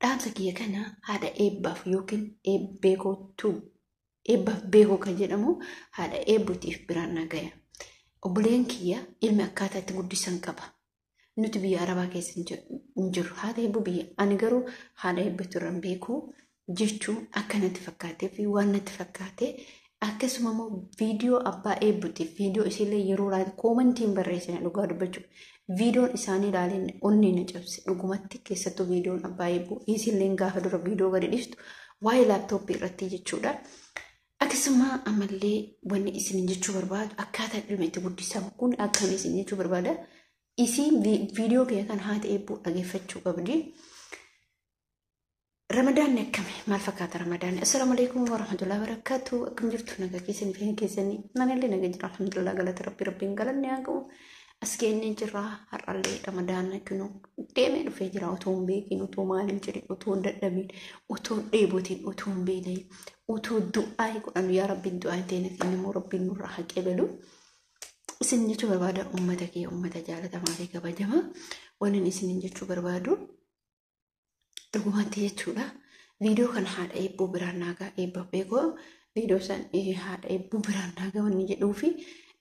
Dhaamsa kiyya kana haadha eebbaaf yookiin beekootu eebbaaf beekoo kan jedhamu haadha eebbuutiif biraan na gaya. Obboleen kiyya ilmi akkaataa itti guddisan qaba. Nuti biyya Arabaa keessa hin jirru. Haadha eebbuu biyya ani garuu haadha eebbuutu irra hin beeku jechuun akka natti fakkaatee fi waan natti fakkaate akkasuma immoo viidiyoo abbaa eebbuutiif viidiyoo isiillee yeroo ilaalu koomantiin barreessine dhugaa dubbachuuf viidiyoon isaanii ilaaleen onnee na cabse dhugumatti keessattuu viidiyoon abbaa eebbuu isiilleen gaafa dura viidiyoo gadi dhiistu waa'ee laaptooppii irratti jechuudha. Akkasuma ammallee wanni isin jechuu barbaadu akkaataa ilma itti guddisamu kun akkam isin jechuu barbaada. Isiin viidiyoo kee kan haati eebbuu dhageeffachuu qabdi. Ramadaanni akkami? Maal fakkaata ramadaanni? Assalaamu alaikum warahmatullahi wabarakatuh. Akkam jirtu nagaa keessanii fi keessanii? Manallee nagaa jira alhamdulillah galata rabbi rabbiin galanni haa ga'u. As geennee jirra har'allee ramadaanni kunuu deemee dhufee jira otoo hin beekin otoo maal hin jedhin otoo hin dadhabin otoo hin dheebotin otoo hin beelayin otoo du'aa godhan yaa rabbiin du'aa hin ta'in inni immoo rabbiin nurraa haa qeebalu. Isin jechuu barbaada uummata kee uummata jaalatamaa fi kabajamaa waan isin jechuu barbaadu dhugumatti jechuudha. Viidiyoo kana haadha eebbuu biraan naagaa eebba beekoo viidiyoo san haadha eebbuu biraan naagaa wanni jedhuu fi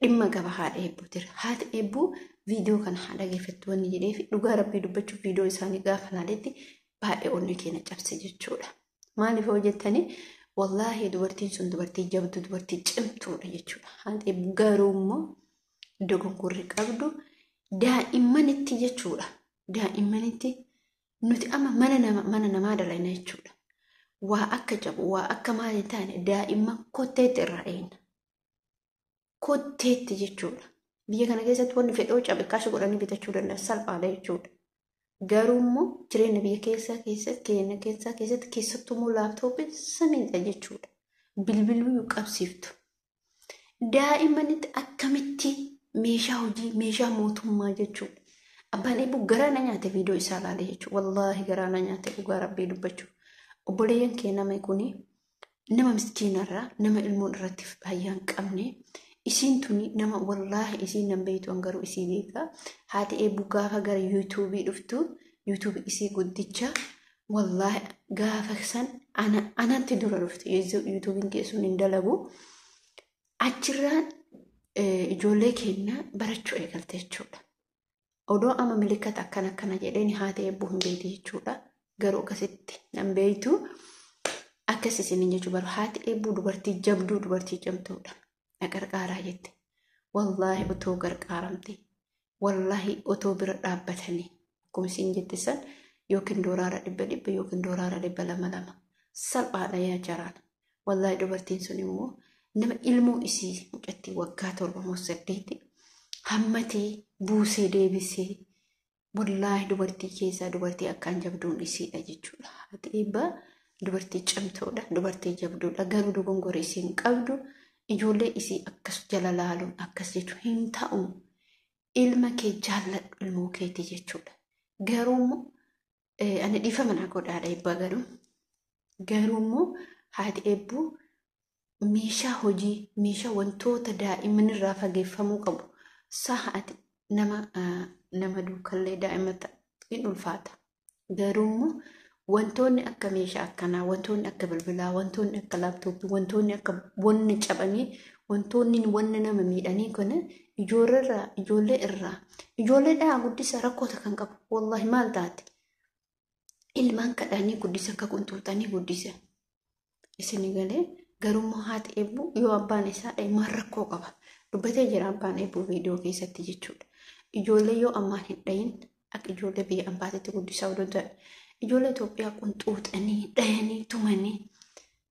dhimma qaba haadha eebbuu jira. Haati eebbuu viidiyoo kana haadha dhageeffattu wanni jedhee fi dhugaa rabbii dubbachuuf viidiyoo isaanii gaafa laaletti baay'ee onnee keenya cabse jechuudha. Maaliif hoo jettanii wallaahi dubartiin sun dubartii jabduu dubartii cimtuudha jechuudha. Haati eebbuu garuu immoo dogoggorri qabdu daa'immanitti jechuudha. Daa'immanitti nuti amma mana namaa dalagna jechuudha. Waa akka cabu waa akka maal hin taane daa'imman kotteetti irraa eegna. Kotteetti jechuudha. Biyya kana keessatti wanni fedhoo cabe kaasha godhanii bitachuu danda'a salphaadha jechuudha. Garuu immoo jireenya biyya keessaa keessatti keenya keessaa keessatti keessattuu immoo laaptooppiin samiidha jechuudha. Bilbiluu qabsiiftu. Daa'immanitti akkamitti meeshaa hojii meeshaa mootummaa jechuudha. Abbaan eebbuu garaa na nyaate viidiyoo isaa ilaale jechuudha. Wallaahi garaa na nyaate dhugaa rabbii dubbachuuf. Obboleeyyan kee nama kuni nama miskiinarraa nama ilmoon irratti fayyaa hin qabne isiin tuni nama wallaahi isiin nan beektu an garuu isii beeka. Haati eebbuu gaafa gara yuutuubii dhuftu yuutuubii isii guddicha wallaahi gaafa san anatti dura dhufte yuutuubiin keessuun hin dalagu. Achirraan ijoollee keenya barachuu eegalte jechuudha. Odoo amma milikkata akkana akkana jedheen haati eebbuu hin beekti jechuudha. Garuu akkasitti nan beektu akkas isiniin jechuu barbaada. Haati eebbuu dubartii jabduu dubartii cimtuudha. Na qarqaaraa jette. Wallaahi otoo gargaaramte. Wallaahi otoo bira dhaabbatanii. Akkuma isin jette san yookiin dooraara 100 yookiin dooraara 200. Salphaadha yaa jaraan. Wallaahi dubartiin sun immoo nama ilmoo isii mucattii waggaa 7 moo 8 hammatee buusee deebisee wallaahi dubartii keessaa dubartii akkaan jabduun isiidha jechuudha. Haati eebbaa dubartii cimtuudha, dubartii jabduudha. Garuu dogongora isiin qabdu ijoollee isii akkas jala laaluun akkas jechuun hin ta'u. Ilma kee jaalladhu ilmoo keetii jechuudha. Garuu immoo ani dhiifama naa godhaadha eebbaa garuu. Garuu immoo haati eebbuu meeshaa hojii meeshaa wantoota daa'imman irraa fageeffamuu qabu. Sa'aati nama duukallee daa'ima hin ulfaata. Garuu immoo wantoonni akka meeshaa akkanaa, wantoonni akka bilbilaa, wantoonni akka laaptooppii, wantoonni akka wanni cabanii, wantoonni wanna nama miidhanii kun ijoollee irraa ijoollee guddisa rakkoota kan qabu. Wallaahi maal taate? Ilmaan kadhanii guddisa akka qunxuuxanii guddisa. Isin galee garuu immoo haati eebbuu yoo abbaan isaa dhahe maal rakkoo qaba? Dubbatee jira abbaan eebbuu viidiyoo keessatti jechuudha. Ijoollee yoo ammaan hin dhahin akka ijoollee biyya ambaatitti guddisaa odoo ta'e ijoollee Itoophiyaa qunxuuxanii dhahanii tumanii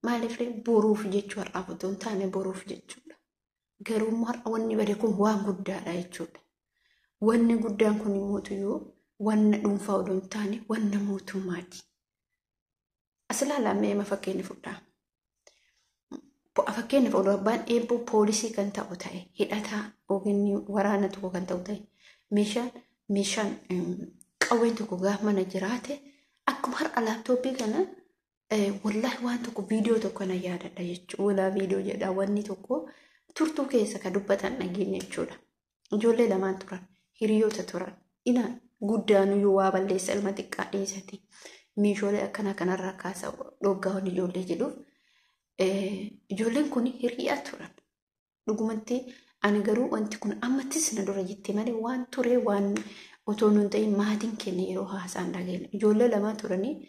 maaliif boruuf jechuu har'aaf otoo hin taane boruuf jechuudha. Garuu immoo har'a wanni bade kun waan guddaadha jechuudha. Wanni guddaan kun immoo yoo wanna dhuunfaa odoo hin taane wanna mootummaati. As ilaalaa mee fakkeenya fudhaa. Fakkeenyaaf odoo abbaan eebbuu poolisii kan ta'u ta'e hidhataa yookiin waraana tokko kan ta'u ta'e meeshaan qawween tokko gaafa mana jiraate akkuma har'a laaptooppii kana wallaahi waan tokko viidiyoo tokko na yaadadha jechuudha. Walaa viidiyoo jedha wanni tokko turtuu keessa kan dubbatan dhageenya jechuudha. Ijoollee lamaan turan hiriyoota turan ina guddaan iyyuu waa balleessa ilma xiqqaa dhiisati. Meeshaalee akkanaa kanarraa kaasa dhoggaawwan ijoollee jedhuuf ijoolleen kun hiriyaa turan. Dhugumatti ani garuu wanti kun ammattis na dura jettee malee waan ture waan otoo nun ta'in maatiin keenya yeroo haasaan dhageenya. Ijoollee lama turanii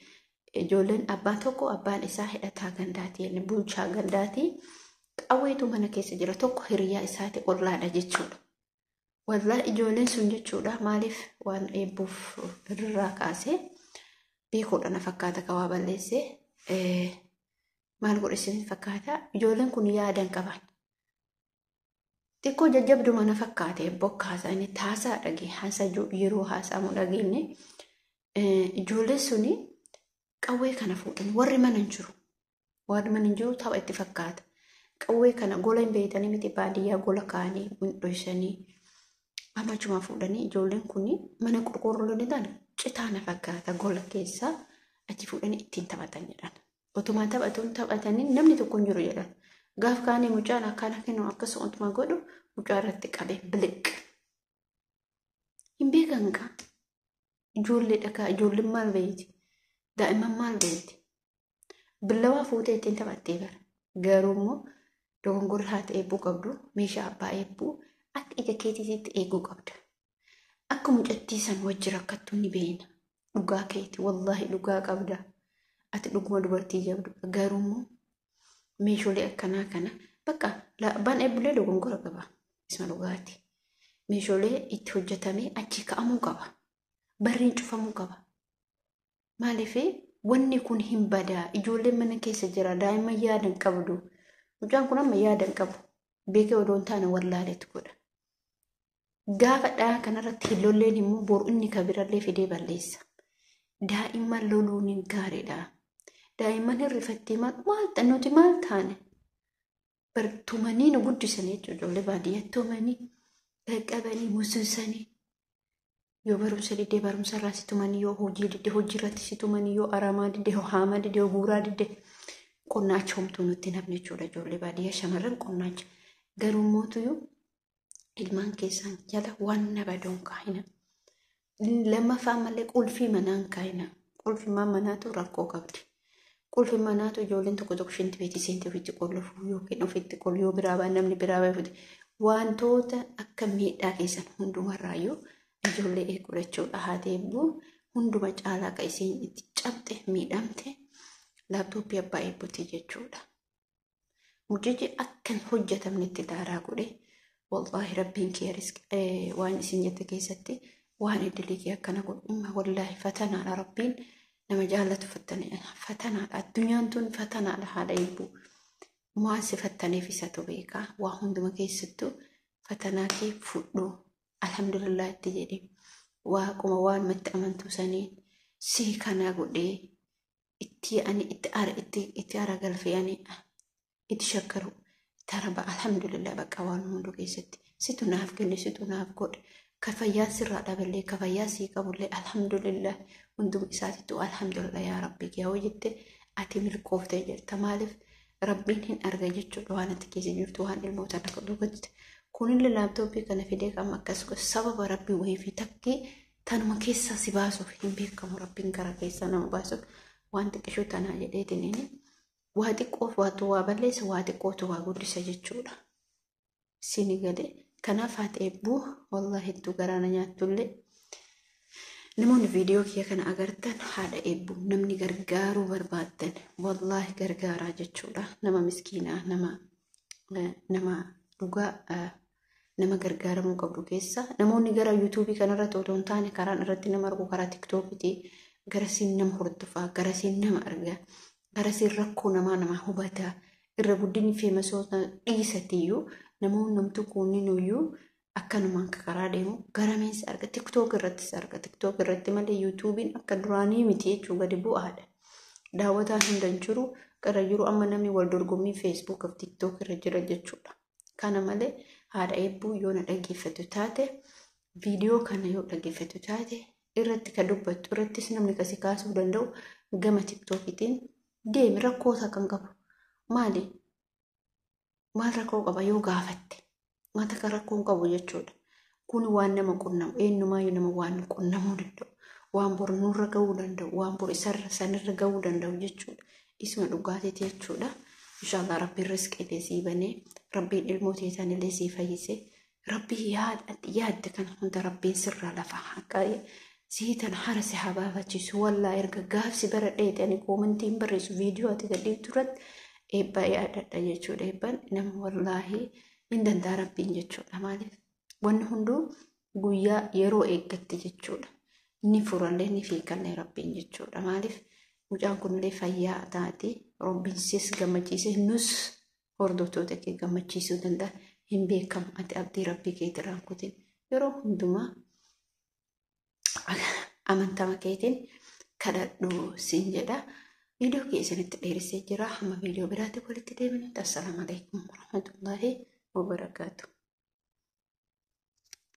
ijoolleen abbaan tokko abbaan isaa hidhataa gandaati bulchaa gandaati. Qawweetu mana keessa jira tokko hiriyaa isaati ollaadha jechuudha. Wallaa ijoolleen sun jechuudha maaliif waan eebbuuf irraa kaasee beekuudha na fakkaata kawaa balleessee maal godhe isin fakkaata ijoolleen kun yaadan qaban. Xiqqoo jajjabduma na fakkaate bokkaasa inni taasaa dhagee haasaa yeroo haasaamu dhageenye ijoolleen suni qawwee kana fuudhan warri mana hin jiru. Warri mana hin jiru tapha itti fakkaata. Qawwee kana gola hin beeytanii miti baadiyyaa gola kaanii dhoysanii amachuma fuudhanii ijoolleen kun mana qorqoorroo ni ta'an citaa na fakkaata gola keessaa achi fuudhanii ittiin taphatan jedhan. Otumaa taphatuun taphatanii namni tokko hin jiru jedhan. Gaaf kaanii mucaan akkana kennu akkasuma otuma godhu mucaa irratti qabee biliq. Hin beekan kaa. Ijoollee dhagaa ijoolleen maal beeyti? Daa'imman maal beeyti? Billawaa fuutee ittiin taphattee bara. Garuu immoo dogongorri haati eebbuu qabdu meeshaa abbaa eebbuu akka ija keetiitti eeguu qabda. Akka mucattii san wajji rakkattu ni beena. Dhugaa keeti wallaahi dhugaa qabda. Ati dhuguma dubartii jabdu. Garuu immoo meeshaalee akkanaa kana bakka abbaan eebbulee dogongora qaba. Isuma dhugaati. Meeshaalee itti hojjetamee achi ka'amuu qaba. Barriin cufamuu qaba. Maaliif wanni kun hin badaa ijoolleen mana keessa jira daa'imman yaadan qabdu. Mucaan kun amma yaadan qabu. Beekee odoo hin taane wallaaleetu godha. Gaafa dhahaa kanarratti hin lolleen immoo boru inni kabirallee fidee balleessa. Daa'imman loluun hin gaariidha. Daa'imman hirrifattee maal nuti maal taane? Tumanii nu guddisan jechuudha ijoollee baadiyyaa tumanii qaqqabanii musuusanii yoo barumsa didee barumsa irraa si tumanii yoo hojii didee hojii irratti si tumanii yoo aramaa didee yoo haamaa didee yoo guuraa didee qonnaacha homtuu nutti namni jechuudha ijoollee baadiyyaa shamarran qonnaacha. Garuu mootuyyuu ilmaan keessaan jala waan nama badoon kaa'ina. Lammaffaa malee qulfii manaan kaa'ina. Qulfii manaatu rakkoo qabdi. Qulfii manaatu ijoolleen tokko tokko shinti beetii seentee ofitti qollofu yookiin ofitti qollu yoo biraa ba'an namni biraa ba'e ofitti wantoota akka miidhaa keessan hundumarraayyuu ijoollee eeguu jechuudha. Haati eebbuu hunduma caalaa akka isheen itti cabxe miidhamte laaptooppii abbaa eebbuuti jechuudha. Mucichi akka hin hojjetamnetti daaraa godhe wallaahi rabbiin kee waan isin jette keessatti waan idilee kee akkana godhu wallaahi fatanaadha rabbiin nama jaallatu fatanaadha addunyaan tun fatanaadha haadha eebbuu waan si fattaneef isatu beekaa waa hunduma keessattuu fatanaa kee fudhu alhamdulillah itti jedhi waaquma waan matti amantuu saniin si kana godhee itti ani itti ara galfee ani itti shakkaru itti araba alhamdulillah bakka waan hundu keessatti situ naaf kenne situ naaf godhe kafayyaa sirraa dhaballee kafayyaa sii qabullee alhamdulillah hunduma isaatittu alhamdulillah yaa rabbi yaa jette ati milkooftee jirta maaliif rabbiin hin arga jechuudha waan ati keessa jirtu waan ilmoota akka dhugatte kunillee laaptooppii kana fidee qama akkas sababa rabbii wayii fi takkii tanuma keessaa si baasuuf hin beekamu rabbiin gara keessaa nama baasuuf waan xiqqishuu tanaa jedheetiin waa xiqqoof waatu waa balleessa waa xiqqootu waa guddisa jechuudha. Sini galee kanaaf haati eebbuu wallaahi hedduu garaana nyaattullee namoonni viidiyoo kiyya kana agartan haadha eebbuu namni gargaaruu barbaaddan wallaahi gargaaraa jechuudha. Nama miskiinaa nama dhugaa nama gargaaramuu qabdu keessa namoonni gara yuutuubii kanarratti otoo hin taane karaan irratti nama argu karaa tiktookiiti garasiin nama hordofaa garasiin nama argaa garasiin rakkoo namaa nama hubataa irra guddinni feemasoota dhiisatiyyuu namoonni namtu kunninuyyuu akkanumaan karaa deemu garamiinsa arga tiktook irrattis arga tiktook irratti malee yuutuubiin akka duraanii miti jechuu gadi bu'aadha. Daawwataan hunda hin jiru gara jiru amma namni wal dorgommii feesbuuk fi tiktook irra jira jechuudha. Kana malee haadha eebbuu yoo na dhaggeeffatu taate viidiyoo kana yoo dhaggeeffatu taate irratti ka dubbattu irrattis namni kasi kaasuu danda'u gama tiktookitiin deemi rakkoota kan qabu maali maal rakkoo qaba yoo gaafatte wanta kan rakkoo hin qabu jechuudha. Kun waan nama qunnamu eenyumaayyuu nama waan qunnamuu danda'u Waan bor nurra ga'uu danda'u, waan bor isarra sanirra ga'uu danda'u jechuudha. Isuma dhugaatiiti jechuudha. Inshaallah Rabbiin rizqii sii banee, Rabbiin ilmoo teessanillee sii fayyise, Rabbiin yaadde kana hunda Rabbiin sirraa lafa akka sii tan hara si haa baafachiisu. Wallaa erga gaafsi bara dheete ani koomantiin barreessu viidiyoo ati gadhiiftu irratti eebbaa yaadadha jechuudha. Eebbaan nama wallaahi hin danda'a Rabbiin jechuudha. Maaliif wanni hunduu guyyaa yeroo eeggatti jechuudha. Ni furallee ni fiigallee Rabbiin jechuudha. Maaliif mucaan kunillee fayyaa taate, Rabbiin sis gammachiise, nus hordoftoota kee gammachiisuu danda'a. Hin beekamu, ati abdii Rabbii keetirraan kutin, yeroo hundumaa amantama keetiin kadhadhu siin jedha. Viidiyoo kee isinitti dheeressee jira. Hamma viidiyoo biraatti walitti deebinutti, assalaamu alaikum warahmatullaahi wabarakaatu.